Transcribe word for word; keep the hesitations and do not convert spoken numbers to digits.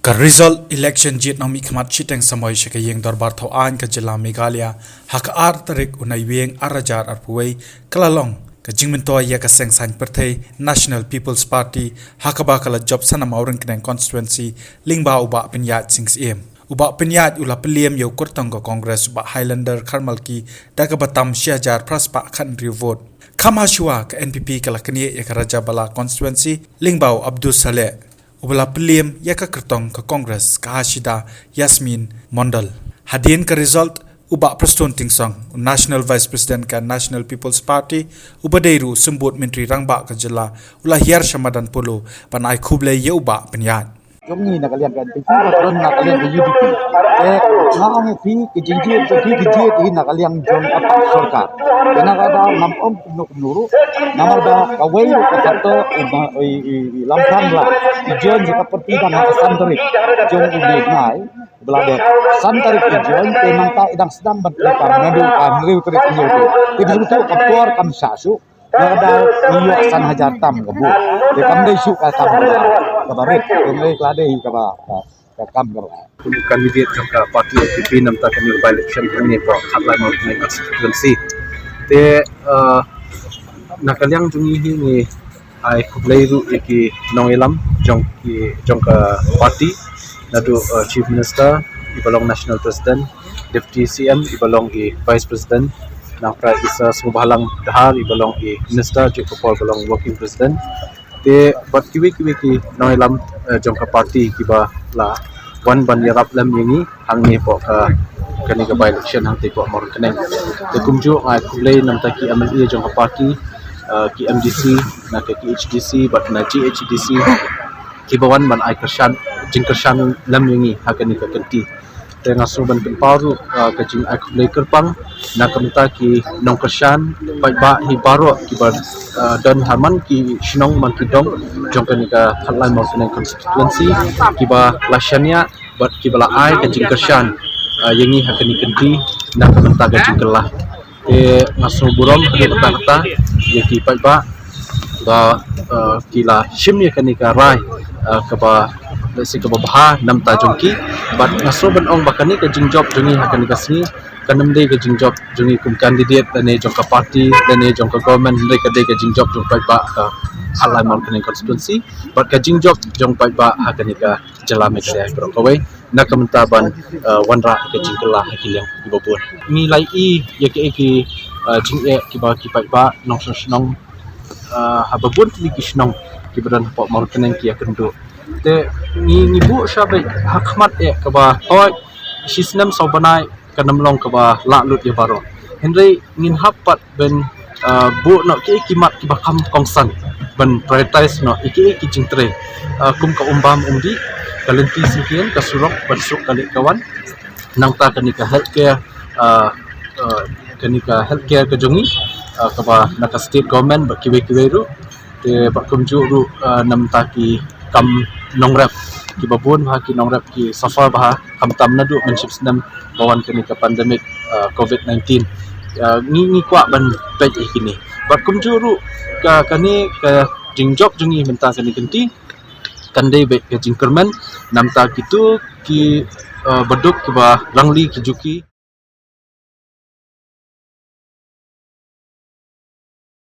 Ka result election jied nongmihkhmat shiteng samoi sha ka ïing dorbar thaw aiñ ka jylla Meghalaya ha ka ar tarik u Naiwieng ar hajar arphew wei ka la long ka jingmyntoi ïa ka seng saiñ pyrthei National People's Party ha kaba ka la jop Sanam Mawryngkneng constituency lyngba u Bah Pynïaid Sing Syiem. U Bah Pynïaid u la pynliem ïa u kyrtong ka Congress u Bah Highlander Kharmalki da kaba tam shi hajar phra spah khathynriew vote. Kham hashwa ka N P P ka la knieh ïa ka Rajabala constituency lyngba u Abdus Saleh. Uba la pynliem ïa ka kyrtong ka Congress ka Hashida Yasmin Mondal. Hadien ka result u Bah Prestone Tynsong, u National Vice President ka National People's Party, uba dei ruh u symbud Myntri Rangbah ka jylla, u la hiar sha madan polo ban ai khublei ïa u Bah Pynïaid. Jong ngi na ka liang ka N P P, ba don na ka liang ka U D P. Eh, nga ong ïa phi ka jingjied jong phi ka jied hi na ka liang jong ka sorkar. Te na ka daw ngam ong kumno kumno ruh. Namar ba kawei ruh ka factor i ma-, i, i, i lam phang la i join ïa ka party dang ha ka san tarik jong u Naiwieng. Ba la dep san tarik i join te nangta i dang sdang ban trei kam naduh ka hynriew tarik hynñiew tarik. Te ka jingtuh ka por kam shah shuh. Ba ka daw ngi ïoh san hajar tam ka vote. Te kam dei shuh ka kam kaba, kaba rit. Te ngi la dei kaba, ka, ka kam kaba. Kum u candidate jong ka party N P P namar kane ka by-election hangne hapoh Khatlai Mawryngkneng constituency. Te, eh, na ka liang jong ngi hi ngi ai khublei ruh ïa ki nongïalam jong ki, jong ka party, naduh, eh, Chief Minister, iba long National President, Deputy C M, iba long i Vice President, nangta i Sir Sniawbhalang Dhar, iba long i Minister, jong ka por ba long Working President. Te bad kiwei kiwei ki nongïalam, eh, jong ka party kiba la wan ban ïarap lem ïa ngi hangne hapoh ka, kane ka by-election hangtei hapoh Mawryngkneng. Te kumjuh nga ai khublei namar ki M L A jong ka party, eh, ki M D C, na ka K H D C bad na G H D C, kiba wan ban ai kyrshan, jingkyrshan lem ïa ngi ha kane ka kynti. Te nga sngew ban pynpaw ruh, ah, ka jingai khublei kyrpang na ka bynta ki nongkyrshan paidbah hi baroh kiba, ah, don ha man ki shnong man ki dong jong kane ka Khatlai Mawryngkneng constituency kiba la shaniah bad kiba la ai ka jingkyrshan, ah, ïa ngi ha kane ka kynti na ka bynta ka jingkylla. Te nga sngew burom haduh katta katta ïa ki paidbah ba, eh, ki la shim ïa kane ka rai, eh, kaba, lehse kaba bha namar jong ki. Bad nga sngew ban ong ba kane ka jingjop jong ngi ha kane ka sngi kan ym dei ka jingjop jong ngi kum candidate lane jong ka party lane jong ka government, hynrei ka dei ka jingjop jong paidbah ka Khatlai Mawryngkneng constituency bad ka jingjop jong paidbah ha kane ka jylla Meghalaya baroh kawei na ka bynta ban, eh, wanrah ka jingkylla ha ki liang kiba bun. Ngi la ïohi ïa ki, ïa ki, eh, jingeh kiba ki paidbah nongshong shnong, eh, haba bun tylli ki shnong kiba don hapoh Mawryngkneng ki ïakynduh. Te ngi, ngi buh shibun ha khmat eh kaba hoi shi snem saw bnai kan ym long kaba lah lut ïa baroh. Hynrei ngin hap pat ban, ah, buh noh ki, ki mat kiba kham kongsan ban prioritize noh ïa ki, ki jingtrei. Ah, kum ka umbam umdih, ka lynti syngkien, ka surok ban suk ka leit ka wan. Nangta kane ka healthcare, ah, ah, kane ka healthcare ka jong ngi, ah, kaba na ka state government bad kiwei kiwei ruh. Te bad kumjuh ruh, ah, namar ki kam nongrep kiba bun bha ki nongrep ki suffer bha khamtam naduh mynshem snem ba wan kane ka pandemic, ah, covid nineteen. Ah, ngi, ngi kwah ban peit ïa kine. Bad kumjuh ruh ka, kane ka jingjop jong ngi mynta kane ka kynti kan dei beit ka jingkyrmen namar kito ki, ah, baduk kiba rangli ki juki.